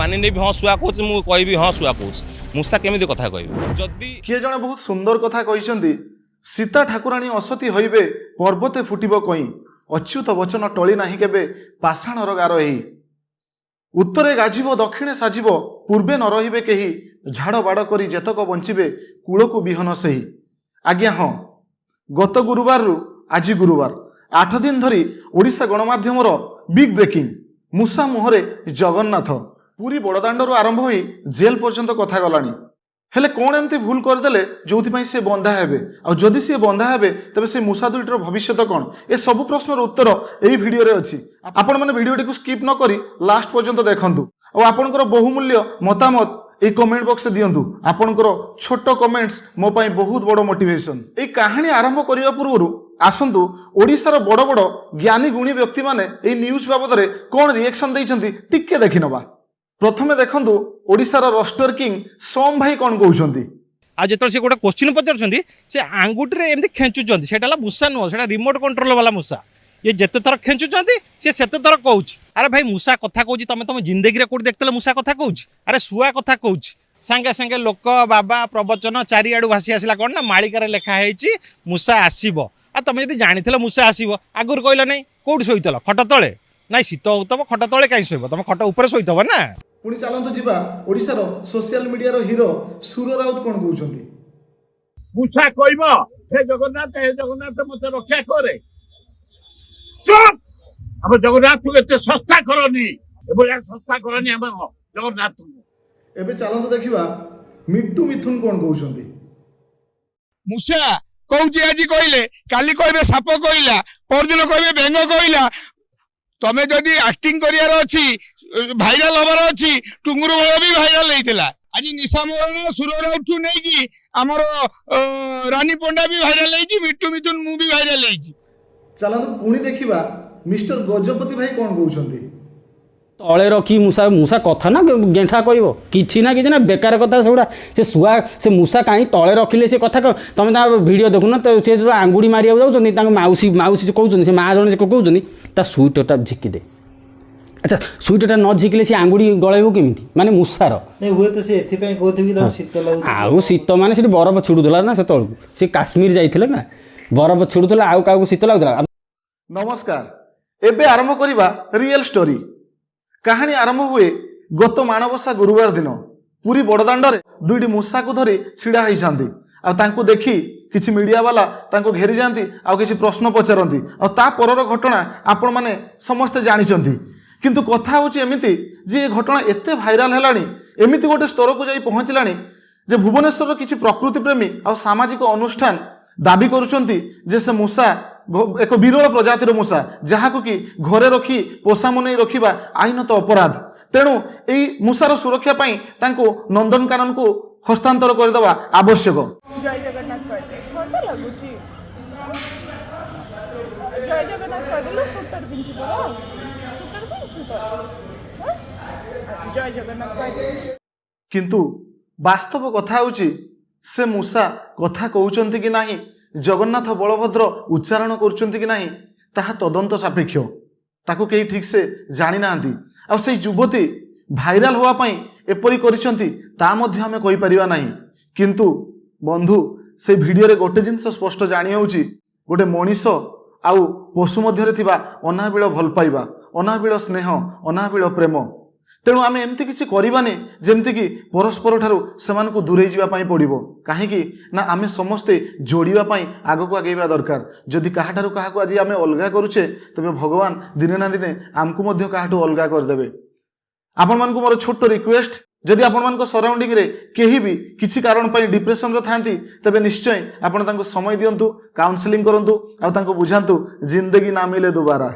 ମାନିନେବି, ହଁ ଶୁଆ କହୁଛି, ମୁଁ କହିବି ହଁ ଶୁଆ କହୁଛି। ମୂଷା କେମିତି କଥା କହିବେ ଯଦି କିଏ ଜଣେ ବହୁତ ସୁନ୍ଦର କଥା କହିଛନ୍ତି, ସୀତା ଠାକୁରାଣୀ ଅସତୀ ହୋଇବେ ପର୍ବତେ ଫୁଟିବ କଇଁ, ଅଚ୍ୟୁତ ବଚନ ଟଳି ନାହିଁ କେବେ ପାଷାଣର ଗାର ଏହି। ଉତ୍ତରେ ଗାଜିବ ଦକ୍ଷିଣେ ସାଜିବ ପୂର୍ବେ ନ ରହିବେ କେହି, ଝାଡ଼ ବାଡ଼ କରି ଯେତକ ବଞ୍ଚିବେ କୂଳକୁ ବିହନ ସେହି। ଆଜ୍ଞା ହଁ, ଗତ ଗୁରୁବାରରୁ ଆଜି ଗୁରୁବାର 8 ଦିନ ଧରି ଓଡ଼ିଶା ଗଣମାଧ୍ୟମର ବିଗ୍ ବ୍ରେକିଂ, ମୂଷା ମୁହଁରେ ଜଗନ୍ନାଥ। ପୁରୀ ବଡ଼ଦାଣ୍ଡରୁ ଆରମ୍ଭ ହୋଇ ଜେଲ୍ ପର୍ଯ୍ୟନ୍ତ କଥା ଗଲାଣି। ହେଲେ କ'ଣ ଏମିତି ଭୁଲ କରିଦେଲେ ଯୋଉଥିପାଇଁ ସେ ବନ୍ଧା ହେବେ? ଆଉ ଯଦି ସିଏ ବନ୍ଧା ହେବେ, ତେବେ ସେ ମୂଷା ଦୁଇଟିର ଭବିଷ୍ୟତ କ'ଣ? ଏ ସବୁ ପ୍ରଶ୍ନର ଉତ୍ତର ଏଇ ଭିଡ଼ିଓରେ ଅଛି। ଆପଣମାନେ ଭିଡ଼ିଓଟିକୁ ସ୍କିପ୍ ନ କରି ଲାଷ୍ଟ ପର୍ଯ୍ୟନ୍ତ ଦେଖନ୍ତୁ ଆଉ ଆପଣଙ୍କର ବହୁମୂଲ୍ୟ ମତାମତ ଏଇ କମେଣ୍ଟ ବକ୍ସରେ ଦିଅନ୍ତୁ। ଆପଣଙ୍କର ଛୋଟ କମେଣ୍ଟସ୍ ମୋ ପାଇଁ ବହୁତ ବଡ଼ ମୋଟିଭେସନ୍। ଏଇ କାହାଣୀ ଆରମ୍ଭ କରିବା ପୂର୍ବରୁ ଆସନ୍ତୁ, ଓଡ଼ିଶାର ବଡ଼ ବଡ଼ ଜ୍ଞାନୀ ଗୁଣୀ ବ୍ୟକ୍ତିମାନେ ଏଇ ନ୍ୟୁଜ୍ ବାବଦରେ କ'ଣ ରିଏକ୍ସନ୍ ଦେଇଛନ୍ତି ଟିକେ ଦେଖିନେବା। ପ୍ରଥମେ ଦେଖନ୍ତୁ ଓଡ଼ିଶାର ରୋଷ୍ଟର କିଙ୍ଗ ସୋମ ଭାଇ କ'ଣ କହୁଛନ୍ତି। ଆଉ ଯେତେବେଳେ ସେ ଗୋଟେ କୋଶ୍ଚିନ୍ ପଚାରୁଛନ୍ତି, ସେ ଆଙ୍ଗୁଠିରେ ଏମିତି ଖେଞ୍ଚୁଛନ୍ତି। ସେଇଟା ହେଲା ମୂଷା ନୁହଁ, ସେଇଟା ରିମୋଟ୍ କଣ୍ଟ୍ରୋଲ ବାଲା ମୂଷା। ଇଏ ଯେତେ ଥର ଖେଞ୍ଚୁଛନ୍ତି, ସେ ସେତେ ଥର କହୁଛି। ଆରେ ଭାଇ, ମୂଷା କଥା କହୁଛି, ତମେ ତମ ଜିନ୍ଦଗିରେ କୋଉଠି ଦେଖିଥିଲ ମୂଷା କଥା କହୁଛି? ଆରେ ଶୁଆ କଥା କହୁଛି। ସାଙ୍ଗେ ସାଙ୍ଗେ ଲୋକ ବାବା ପ୍ରବଚନ ଚାରିଆଡ଼ୁ ଭାସି ଆସିଲା। କ'ଣ ନା ମାଳିକାରେ ଲେଖା ହେଇଛି ମୂଷା ଆସିବ। ଆଉ ତମେ ଯଦି ଜାଣିଥିଲ ମୂଷା ଆସିବ, ଆଗରୁ କହିଲ ନାହିଁ? କୋଉଠି ଶୋଇଥିଲ? ଖଟ ତଳେ? ନାଇଁ, ଶୀତ ହଉଥିବ, ଖଟ ତଳେ କାହିଁ ଶୋଇବ? ତମେ ଖଟ ଉପରେ ଶୋଇଥିବ ନା। ପୁଣି ଚାଲନ୍ତୁ ଯିବା, ଓଡ଼ିଶାର ସୋସିଆଲ ମିଡିଆର ହିରୋ ସୁର ରାଉତ କ'ଣ କହୁଛନ୍ତି। ମୂଷା କହିବ, ହେ ଜଗନ୍ନାଥ, ହେ ଜଗନ୍ନାଥ, ମତେ ରକ୍ଷା କରେ। ଚୁପ୍! ଆମ ଜଗନ୍ନାଥକୁ ଏତେ ଶସ୍ତା କରନି, ଏଭଳିଆ ଶସ୍ତା କରନି ଆମ ଜଗନ୍ନାଥଙ୍କୁ। ଏବେ ଚାଲନ୍ତୁ ଦେଖିବା ମିଟୁ ମିଥୁନ କ'ଣ କହୁଛନ୍ତି। ମୂଷା କହୁଛି ଆଜି କହିଲେ, କାଲି କହିବେ ସାପ କହିଲା, ପରଦିନ କହିବେ ବେଙ୍ଗ କହିଲା। ତମେ ଯଦି ଆକ୍ଟିଂ କରିବାର ଅଛି, ଭାଇରାଲ ହବାର ଅଛି, ଟୁଙ୍ଗୁରୁ ଭଳ ବି ଭାଇରାଲ ହେଇଥିଲା। ଆଜି ନିଶା ମରଣ ସୁର ରାଉତଠୁ ନେଇକି ଆମର ରାନୀ ପଣ୍ଡା ବି ଭାଇରାଲ ହେଇଛି, ମିଟୁ ମିଥୁନ ମୁଁ ବି ଭାଇରାଲ ହେଇଛି। ଚାଲନ୍ତୁ ପୁଣି ଦେଖିବା ମିଷ୍ଟର ଗଜପତି ଭାଇ କ'ଣ କହୁଛନ୍ତି। ତଳେ ରଖି ମୂଷା, ମୂଷା କଥା ନା ଗେଣ୍ଠା କହିବ? କିଛି ନା କିଛି ନା, ବେକାର କଥା ସେଗୁଡ଼ା। ସେ ଶୁଆ, ସେ ମୂଷା କାହିଁ ତଳେ ରଖିଲେ ସେ କଥା ତମେ ତା ଭିଡ଼ିଓ ଦେଖୁନ ତ, ସେ ଯେତେବେଳେ ଆଙ୍ଗୁଡ଼ି ମାରିବାକୁ ଯାଉଛନ୍ତି, ତାଙ୍କ ମାଉସୀ, ମାଉସୀ କହୁଛନ୍ତି, ସେ ମା ଜଣେ ସେ କହୁଛନ୍ତି, ତା ସୁଇଟରଟା ଝିକି ଦେ। ଆଚ୍ଛା, ସୁଇଟରଟା ନ ଝିକିଲେ ସେ ଆଙ୍ଗୁଡ଼ି ଗଳେଇବ କେମିତି? ମାନେ ମୂଷାର ନାଇଁ, ହୁଏତ ସେ ଏଥିପାଇଁ କହୁଥିବେ କି ତାଙ୍କୁ ଶୀତ ଲାଗୁଛି। ଆଉ ଶୀତ ମାନେ ସେଠି ବରଫ ଛିଡ଼ୁଥିଲା ନା ସେତେବେଳକୁ। ସେ କାଶ୍ମୀର ଯାଇଥିଲେ ନା, ବରଫ ଛିଡ଼ୁଥିଲା। ଆଉ କାହାକୁ ଶୀତ ଲାଗୁଥିଲା? ନମସ୍କାର। ଏବେ ଆରମ୍ଭ କରିବା ରିଏଲ ଷ୍ଟୋରି। କାହାଣୀ ଆରମ୍ଭ ହୁଏ ଗତ ମାଣବସା ଗୁରୁବାର ଦିନ। ପୁରୀ ବଡ଼ଦାଣ୍ଡରେ ଦୁଇଟି ମୂଷାକୁ ଧରି ଛିଡ଼ା ହେଇଛନ୍ତି ଆଉ ତାଙ୍କୁ ଦେଖି କିଛି ମିଡ଼ିଆବାଲା ତାଙ୍କୁ ଘେରି ଯାଆନ୍ତି ଆଉ କିଛି ପ୍ରଶ୍ନ ପଚାରନ୍ତି। ଆଉ ତା ପରର ଘଟଣା ଆପଣମାନେ ସମସ୍ତେ ଜାଣିଛନ୍ତି। କିନ୍ତୁ କଥା ହେଉଛି ଏମିତି ଯେ ଏ ଘଟଣା ଏତେ ଭାଇରାଲ ହେଲାଣି, ଏମିତି ଗୋଟେ ସ୍ତରକୁ ଯାଇ ପହଞ୍ଚିଲାଣି ଯେ ଭୁବନେଶ୍ୱରର କିଛି ପ୍ରକୃତି ପ୍ରେମୀ ଆଉ ସାମାଜିକ ଅନୁଷ୍ଠାନ ଦାବି କରୁଛନ୍ତି ଯେ ସେ ମୂଷା ଏକ ବିରଳ ପ୍ରଜାତିର ମୂଷା, ଯାହାକୁ କି ଘରେ ରଖି ପୋଷା ମନେଇ ରଖିବା ଆଇନତଃ ଅପରାଧ। ତେଣୁ ଏଇ ମୂଷାର ସୁରକ୍ଷା ପାଇଁ ତାଙ୍କୁ ନନ୍ଦନକାନନକୁ ହସ୍ତାନ୍ତର କରିଦେବା ଆବଶ୍ୟକ। ଜୟ ଜଗନ୍ନାଥ କହିଦେ। ଥଣ୍ଡା ଲାଗୁଛି, ଜୟ ଜଗନ୍ନାଥ କହିଦେଲୁ। ସୁଟର ପିନ୍ଧି ପରା, ସୁଟର ପିନ୍ଧୁଛୁ ତ? ହଁ? ଆଚ୍ଛା, ଜୟ ଜଗନ୍ନାଥ କହିଦେ। କିନ୍ତୁ ବାସ୍ତବ କଥା ହେଉଛି, ସେ ମୂଷା କଥା କହୁଛନ୍ତି କି ନାହିଁ, ଜଗନ୍ନାଥ ବଳଭଦ୍ର ଉଚ୍ଚାରଣ କରୁଛନ୍ତି କି ନାହିଁ, ତାହା ତଦନ୍ତ ସାପେକ୍ଷ। ତାକୁ କେହି ଠିକ୍ସେ ଜାଣିନାହାନ୍ତି। ଆଉ ସେଇ ଯୁବତୀ ଭାଇରାଲ ହେବା ପାଇଁ ଏପରି କରିଛନ୍ତି, ତା ମଧ୍ୟ ଆମେ କହିପାରିବା ନାହିଁ। କିନ୍ତୁ ବନ୍ଧୁ, ସେଇ ଭିଡ଼ିଓରେ ଗୋଟେ ଜିନିଷ ସ୍ପଷ୍ଟ ଜାଣି ହେଉଛି, ଗୋଟେ ମଣିଷ ଆଉ ପଶୁ ମଧ୍ୟରେ ଥିବା ଅନାବିଳ ଭଲ ପାଇବା, ଅନାବିଳ ସ୍ନେହ, ଅନାବିଳ ପ୍ରେମ। ତେଣୁ ଆମେ ଏମିତି କିଛି କରିବାନି ଯେମିତିକି ପରସ୍ପର ଠାରୁ ସେମାନଙ୍କୁ ଦୂରେଇ ଯିବା ପାଇଁ ପଡ଼ିବ। କାହିଁକି ନା ଆମେ ସମସ୍ତେ ଯୋଡ଼ିବା ପାଇଁ ଆଗକୁ ଆଗେଇବା ଦରକାର। ଯଦି କାହାଠାରୁ କାହାକୁ ଆଜି ଆମେ ଅଲଗା କରୁଛେ, ତେବେ ଭଗବାନ ଦିନେ ନା ଦିନେ ଆମକୁ ମଧ୍ୟ କାହାଠୁ ଅଲଗା କରିଦେବେ। ଆପଣମାନଙ୍କୁ ମୋର ଛୋଟ ରିକ୍ୱେଷ୍ଟ, ଯଦି ଆପଣମାନଙ୍କ ସରାଉଣ୍ଡିଂରେ କେହି ବି କିଛି କାରଣ ପାଇଁ ଡିପ୍ରେସନରେ ଥାନ୍ତି, ତେବେ ନିଶ୍ଚୟ ଆପଣ ତାଙ୍କୁ ସମୟ ଦିଅନ୍ତୁ, କାଉନସିଲିଂ କରନ୍ତୁ ଆଉ ତାଙ୍କୁ ବୁଝାନ୍ତୁ, ଜିନ୍ଦଗି ନା ମିଲେ ଦୁବାରା।